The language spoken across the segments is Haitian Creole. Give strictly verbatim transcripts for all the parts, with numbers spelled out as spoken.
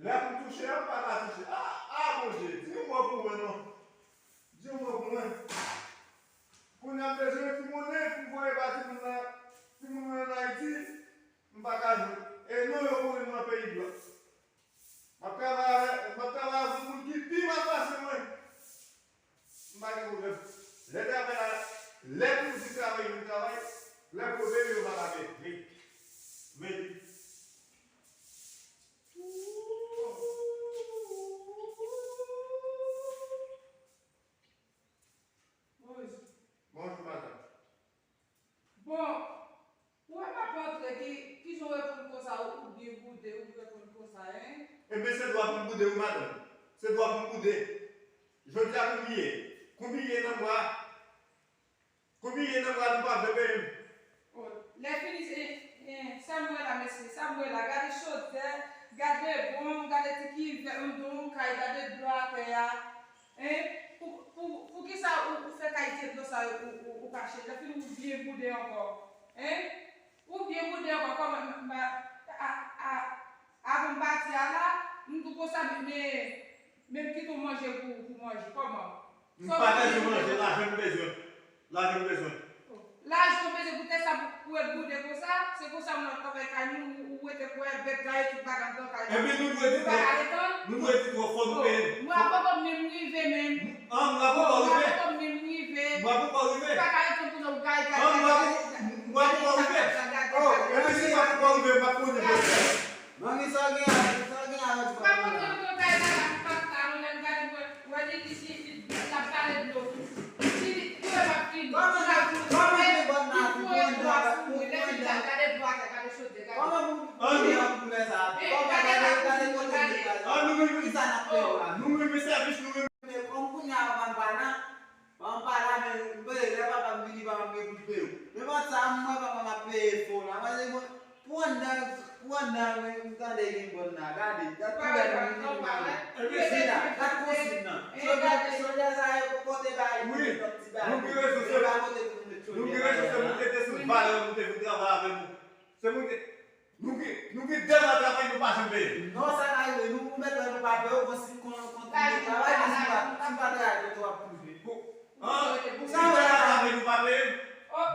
Lè pou touche a, m pa ka touche. A, a, Bondye, di yon mo pou mwen non. Di yon mo pou mwen. Kounye a m bezwen ti monnen pou m voye ba timoun nan, timoun mwen ann Ayiti, m pa ka jwenn. E non, yo konnen m nan peyi blan. M ap travay avè, m ap travay avè moun ki pi mal pase mwen. M pa gen pwoblèm. Lè travay la, lè pou di travay, vin travay. Lè pou bebe, yo pa ka bebe. Vin. Vin. Bonjou. Bonjou, madanm. Bon, ou wè m ap antre, ki, ki jan w reponn konsa, ou, ou byen boude, ou reponn konsa, en? Ebyen, se dwa pou m boude, wi, madanm. Se dwa pou m boude. Jodi a, konbyen? Konbyen nan mwa? Konbyen nan mwa nou pa vle peye m? Oh, lè fini, se, eh, sa m wè la, mesye, sa m wè la. Gade chodyè, gade bon, gade ti kivèt anndan yon kay, gade dlo atè a. Hein? Pou, pou, poukisa ou, ou fè kayite dlo sa yo ou, ou, ou kache? Lè fini ou byen boude ankò. Hein? Ou byen boude ankò, kòman m, m, a, a, a, avan m pati a la, m tou konsa, men, men, men m kite w manje pou, pou manje, kòman? M pa bezwen manje, lajan m bezwen. Lajan m bezwen. Lajan w bezwen poutèt sa pou, pou w ret boude konsa? Se konsa moun ap travay kay moun, ou, ou rete kwè bèt gaye tout bagay anndan kay la. Ebyen, nou dwe di twò. Nou dwe di twò, fò nou peye l. Mwa poko menm rive menm. An, mwa poko rive. Mwa poko menm rive. Mwa poko rive. Ou pa ka ret tann pou nou gaye, gaye, gaye, gaye. An, mwa poko rive. Oh, ebyen, si mwa poko rive, m ap konnen. Manmi, sa w gen avèk, sa w gen avèk. Ou pa konn konn konn kay la, la, pa, pa, ou menm gade mwen, wè li, li, li, li, l ap pale dlo. Li, li, koulè pa fini. Kòman, kòman li bon nan pou pran dlo avèk, pou pran dlo avèk? Gade dlo atè, gade chodyè, gade. Kòman pou, pou pran koulè sa? Kòman, gade, gade kote dlo a. An, nou menm, ki sa n ap fè la? Nou menm sèvis, nou menm. Men kòm kounye a papa m pa la, papa m pa la, men m peye lè papa m vini, papa m gen pou l peye w. Men pòt sa, m wè papa m ap peye fò la. Mwen se mwen, pou anndan, pou anndan, men m tande gen bòn la. Gade, gade koulè moun ki vin la. Epi se la, gade konsin nan. Soldè, soldè sa yo pote bay, pote lòt ti bay. Nou ki rezon se, nou ki rezon se moun ki te sou valè, moun ki te vin travay avè nou. Se moun ki Nou gen, nou gen de mwa travay, nou pa janm peye. Non, sa ka rive. Nou, ou mèt wè nou pa peye w, bon, si n kon, kontinye travay, men si pa, si pa travay, kote w ap twouve? Bon, an, nou gen de mwa travay, nou pa peye m.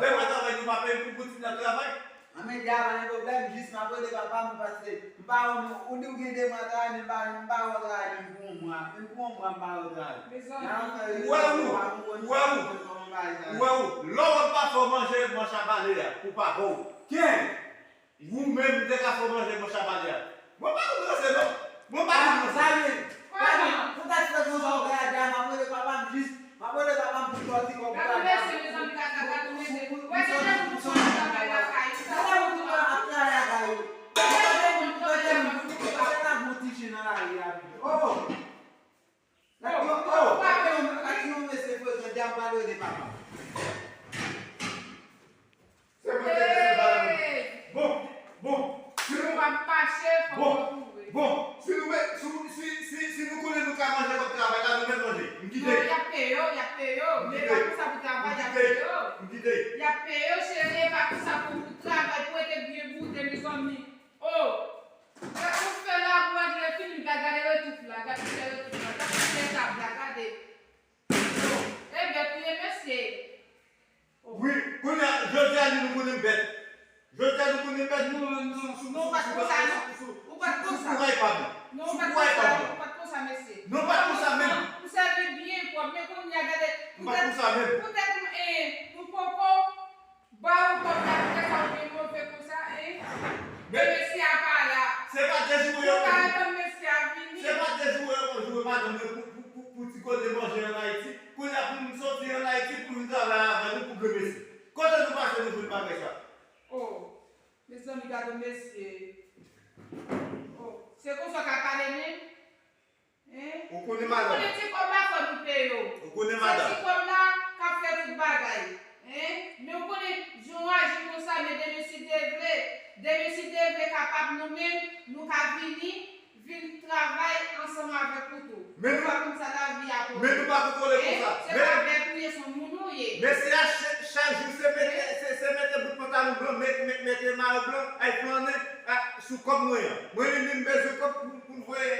De mwa travay, nou pa peye m, pou kontinye ap travay. An, men, deja pa gen pwoblèm, jis m ap rele papa m, paske m pa wè, ou di w gen de mwa travay, men m pa, m pa wè w travay, menm pou yon mwa, menm pou yon mwa, m pa wè w travay. Ou wè ou, ou wè ou, ou wè ou, lè w pa fè w manje, manch a bale a, pou pa ba w. Ken? Ou menm, m te ka fè w manje, monchè, pale a. Mwen pa konn ranse, non. Mwen pa konn ranse. Dani, Dani, poutèt se konsa w gade a, m ap rele papa m jis, m ap rele papa m pou l ba w ti kòb. Gade mesye, mezanmi, gade, gade mesye. Wè, se jan pou sòti travay lakay. Gade moun ki ap travay lakay yo. Gade moun, gade moun, se la moun ti chen nan lari a. Oh! Gade yon, oh, gade yon, gade yon mesye prezan, djab pral rele papa. Se mwen ki te desann valè moun. Bon, bon, si nou pa mache, fò nou retounen. Bon, si nou met, si, si, si, si nou konnen nou ka manje kòb travay la, nou mèt manje. M kite. Non, y ap peye yo, y ap peye yo. Men e pa konsa pou travay, y ap peye yo. M kite. Y ap peye yo, cheri, e pa konsa pou, pou travay, pou rete byen boude, mezanmi. Oh! Gad, ou fè labou a, lè fini, gad, gade retouf la, gad, gade retouf la, gad, gade tab la, gade. Bon, e bèt li ye, mesye. Wi, kounye a, jodi a, nou konnen bèt. Jodi a, nou konnen bèt. Non, non, non, ou pa t konsa, non. Ou pa t konsa. Sou kouraj pa m. Non, ou pa t konsa, non, ou pa t konsa, mesye. Non, ou pa t konsa menm. Ou sèvi byen pwòp, men kounye a, gade, poutèt, poutèt, eh, nou poko ba ou kòb la, poutèt sa ou gen move konsa, en? Men mesye a pa la. Se pa de jou yo. Ou ka atann mesye a vini. Se pa de jou yo konn joure madanm yo pou, pou, pou, pou ti koze manje ann Ayiti. Kounye a pou nou soti ann Ayiti pou nou travay avè nou pou grenmesi. Kote nou pase nou jwenn bagay sa? Oh, mezanmi, gade mesye. Oh, se konsa w ka pale menm? Hein? Ou konnen madanm. Ou konnen ti kòb la fò nou peye yo. Ou konnen madanm. Se ti kòb la k ap fè tout bagay. Hein? Men ou konnen jan w aji konsa, men demen si Dye vle, demen si Dye vle kapab nou menm, nou ka vini, vin travay ansanm avèk ou tou. Men nou pa konn sa lavi a pote. Men nou pa kontwole konsa. Hein? Se pa bèt ou ye, se yon moun ou ye. Mesye a, chak, chak jou se mete, se, se mete bout pantalon blan, met, met, mete mayo blan, ay flannen, a, sou kòb mwen an. Mwen menm, m bezwen kòb pou, pou m voye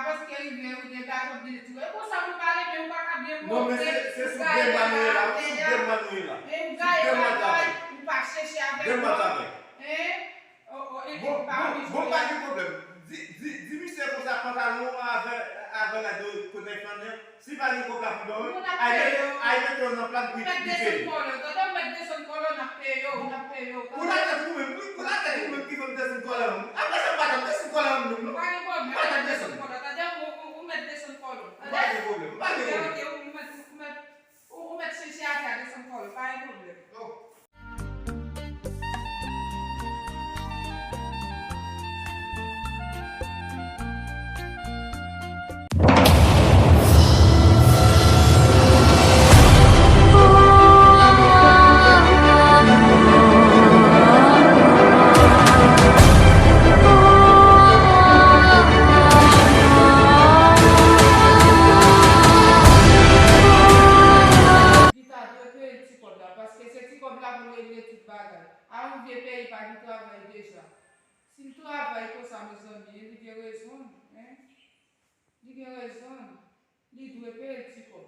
Paske rivyè ou degaje w byen tou. E konsa pou pale, men ou pa ka byen montre. Non, men se, se sou de mwa nou ye la, wi, sou de mwa nou ye la. E ou gaye bagay, ou pa chèche avèk mwen. De mwa travay. Hein? Oh, oh, e, bon, e, pa bon, bon, pa gen pwoblèm. Di, di, di misye konsa, pantalon an avè, avè rad yo kote flann yo. Si pa gen kòb la pou ba w, al mete, al mete yo nan plat pou li peye. Ou mèt desann kòlè w, tande, ou mèt desann kòlè w, n ap peye w, n ap peye w. Pou latèt ou menm, wi, pou latèt ou menm ki fè m desann kòlè w. Apre sa, m pa t ap desann kòlè w menm, non. Pa gen pwoblèm, m pa t ap desann kòlè w, tande, ou, ou, ou mèt desann kòlè w, tande. Pa gen pwoblèm, pa gen pwoblèm. Ok, ok, ou, ou mèt, ou mèt, ou, ou mèt chèche atè a desann kòlè w, pa gen pwoblèm. Oh. Li ta dwe peye l ti kòb la, paske se ti kòb la pou l regle tout bagay. A yon vye peyi pa gen travay deja. Si l travay konsa, mezanmi, li gen rezon l, hein? Li gen rezon l. Li dwe peye l ti kòb.